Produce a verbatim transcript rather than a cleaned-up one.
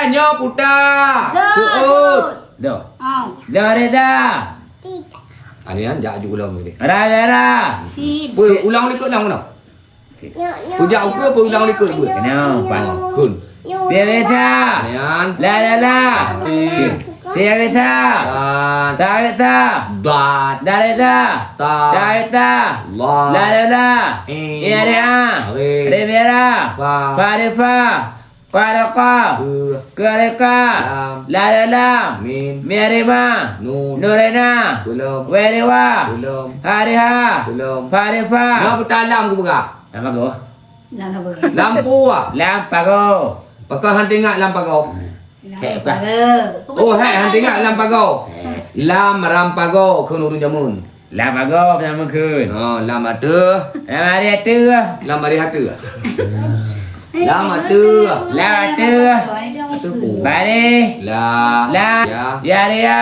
Nyoe puta. Seuôt. Seuôt. Dah. Oh. Dah reda. Tidak. Ah, ni kan, jak aju ulang tadi. Ra, ra, ra. Sin. Pui, ulang likot, ulang, ulang. Nyoe, nyoe, Pujak ukeue, nyoe, pui ulang likot, nyoe, pui. Nyoe, nyoe, pan. Nyoe. Pun. Nyoe. Pia reda. Ni kan. La, la, la. Sin. Pia reda. Tan. Ta reda. Dat. Da reda. Ta. Da reda. La. La, la, la. In. Ia, ria. Ri. Ri, ria. Fa. Fa, ri, fa. Qaraqa. Ke. Qaraqa. Lam. La, la, lam. Mim. Mim, ri, ma. Nun. Nun, ri, na. Belum. Wa, ri, wa. Belum. Ha, ri, ha. Belum. Fa, ri, fa. Nyoe peuta lam kupeugah. Lam pagoe. Lam pagoe. Lam pagoe. Lam pagoe. Pakon han teuingat lam pagoe? Lam pagoe. Oh, hai, han teuingat lam pagoe. Lam ram pagoe kheun ureueng jameun. Lam pagoe, lam meukeuen. Oh, lam ateueh. Lam ari ateueh. Lam ari ateueh. Lam ateueh. Lam ateueh. Ateueh ku. Bareh. La. La. Ya. Ya, ya.